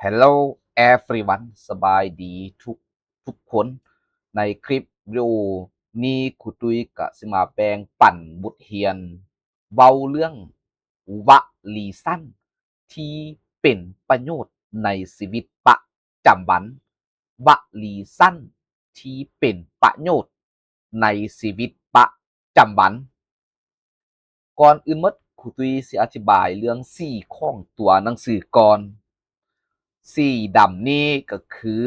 Hello everyone ສະບາຍດີທຸກທຸກຄົນ. ໃນຄລິບວິດີໂອນີ້ ຄູຕຸ້ຍກະຊິມາແບ່ງປັນບົດຮຽນເວົ້າເລື່ອງວະລີສັ້ນທີ່ເປັນປະໂຫຍດໃນຊີວິດປະຈຳວັນ. ວະລີສັ້ນທີ່ເປັນປະໂຫຍດໃນຊີວິດປະຈຳວັນ. ກ່ອນອື່ນໝົດ, ຄູຕຸ້ຍຊິອະທິບາຍເລື່ອງສີຂອງຕົວໜັງສືກ່ອນ. ສີດຳນີ້ກໍຄື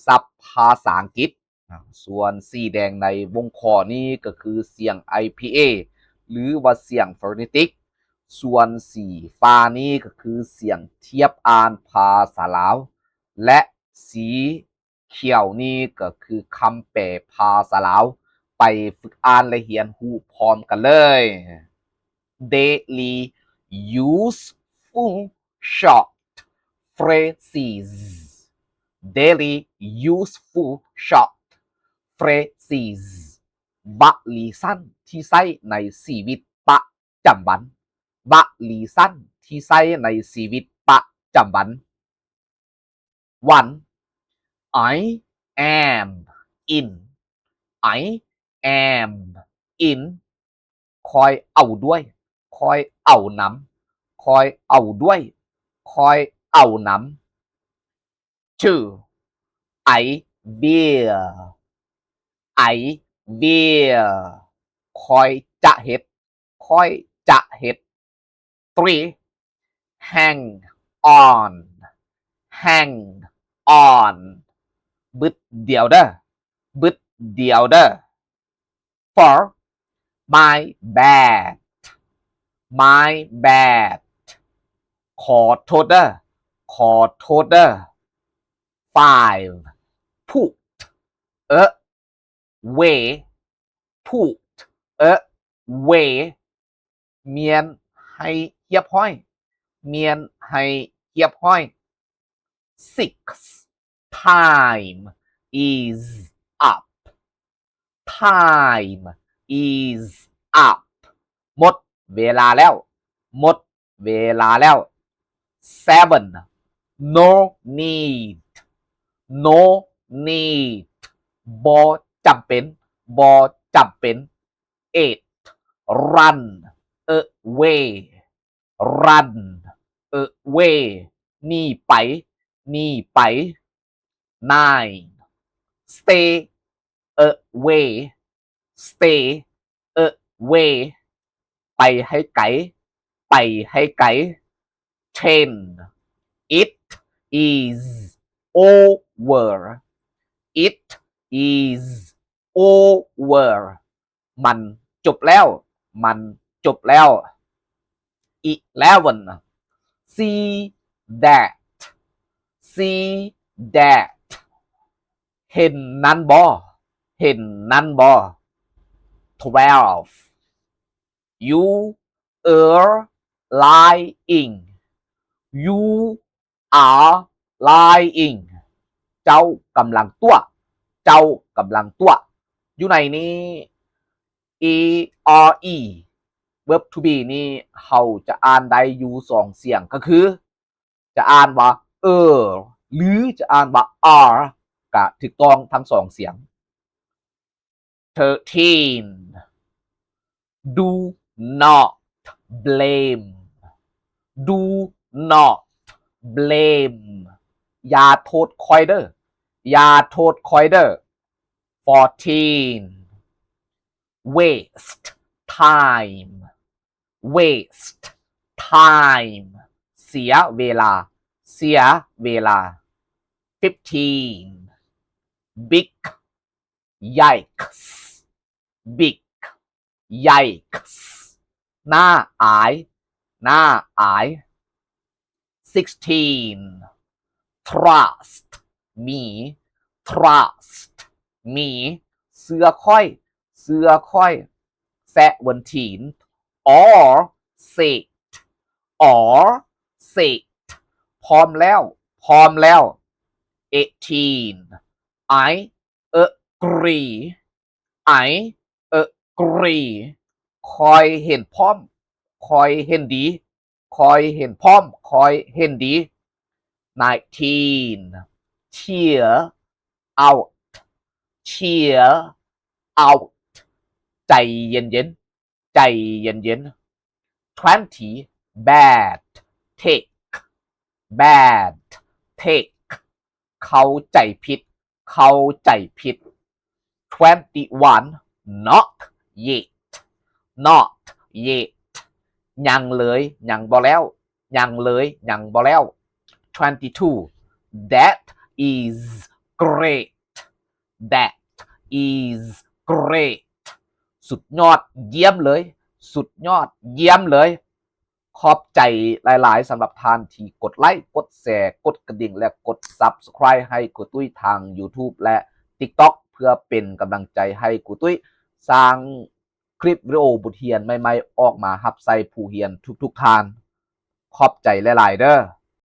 ສັບພາສາອັງກິດ, ສ່ວນສີແດງໃນວົງຄໍນີ້ກໍຄືສຽງ ໄອ ພີ ເອ ຫຼືວ່າສຽງໂຟເນຕິກ, ສ່ວນສີຟ້ານີ້ກໍຄືສຽງທຽບອ່ານພາສາລາວ ແລະ ສີ ຂຽວນີ້ກໍຄືຄຳແປພາສາລາວ. ໄປຝຶກອ່ານ ແລະ ຮຽນຮູ້ພ້ອມກັນເລີຍ. Daily useful short phrases. Daily useful short phrases. ວະລີສັ້ນທີ່ໃຊ້ໃນຊີວິດປະຈຳວັນ. ວະລີສັ້ນທີ່ໃຊ້ໃນຊີວິດປະຈຳວັນ. One, I am in. I am in. ຂ້ອຍເອົາດ້ວຍ. ຂ້ອຍເອົານຳ. ຂ້ອຍເອົາດ້ວຍ. ຂ້ອຍເອົານຳ. Two, I will. I will. ຂ້ອຍຈະເຮັດ. ຂ້ອຍຈະເຮັດ. Three, hang on. Hang on. ບຶດດຽວເດີ້. ບຶດດຽວເດີ້. Four, my bad. My bad. ຂໍໂທດເດີ້. ຂໍໂທດເດີ້. Five, put away. Put away. ມ້ຽນໃຫ້ຮຽບຮ້ອຍ. ມ້ຽນໃຫ້ຮຽບຮ້ອຍ. Six, time is up. Time is up. ໝົດເວລາແລ້ວ. ໝົດເວລາແລ້ວ. Seven, no need. No need. ບໍ່ຈຳເປັນ. ບໍ່ຈຳເປັນ. Eight, run away. Run away. ໜີໄປ. ໜີໄປ. Nine, stay away. Stay away. ໄປໃຫ້ໄກ. ໄປໃຫ້ໄກ. Ten, it is over. It is over. ມັນຈົບແລ້ວ. ມັນຈົບແລ້ວ. Eleven, see that. See that. ເຫັນນັ້ນບໍ່? ເຫັນນັ້ນບໍ່? Twelve, you are lying. You are lying. ເຈົ້າກຳລັງຕົວະ. ເຈົ້າກຳລັງຕົວະ. ຢູ່ໃນນີ້ e r e verb to be ນີ້ ເຮົາຈະອ່ານໄດ້ຢູ່ສອງສຽງ ກໍຄື ຈະອ່ານວ່າ er ຫຼື ຈະອ່ານວ່າ are ກະຖືກຕ້ອງທັງສອງສຽງ. Thirteen, do not blame. Do not blame. ຢ່າໂທດຂ້ອຍເດີ້. ຢ່າໂທດຂ້ອຍເດີ້. Fourteen, waste time. Waste time. ເສຍເວລາ. ເສຍເວລາ. Fifteen, big yikes. Big yikes. ໜ້າອາຍ. ໜ້າອາຍ. Sixteen, trust me. Trust me. ເຊື່ອຂ້ອຍ. ເຊື່ອຂ້ອຍ. Seventeen, all set. All set. ພ້ອມແລ້ວ. ພ້ອມແລ້ວ. Eighteen, I agree. I agree. ຂ້ອຍເຫັນພ້ອມ. ຂ້ອຍເຫັນດີ. ຂ້ອຍເຫັນພ້ອມ. ຂ້ອຍເຫັນດີ. nineteen. Chill out. Chill out. ໃຈເຢັນໆ. ໃຈເຢັນໆ. Twenty. Bad take. Bad take. ເຂົ້າໃຈຜິດ. ເຂົ້າໃຈຜິດ. Twenty-one. Not yet. Not yet. ຍັງເລີຍ. ຍັງບໍ່ແລ້ວ. ຍັງເລີຍ. ຍັງບໍ່ແລ້ວ. Twenty-two. That is great. That is great. ສຸດຍອດ. ຢ້ຽມເລີຍ. ສຸດຍອດ. ຢ້ຽມເລີຍ. ຂອບໃຈຫຼາຍໆ ສຳລັບທ່ານທີ່ກົດໄລ, ກົດແຊ, ກົດກະດິ່ງ ແລະ ກົດ Subscribe ໃຫ້ຄູຕຸ້ຍທາງ YouTube ແລະ TikTok ເພື່ອເປັນກຳລັງໃຈໃຫ້ຄູຕຸ້ຍສ້າງຄລິບວິດີໂອບົດຮຽນໃໝ່ໆ ອອກມາຮັບໃຊ້ຜູ້ຮຽນທຸກໆທ່ານ. ຂອບໃຈຫຼາຍໆເດີ້.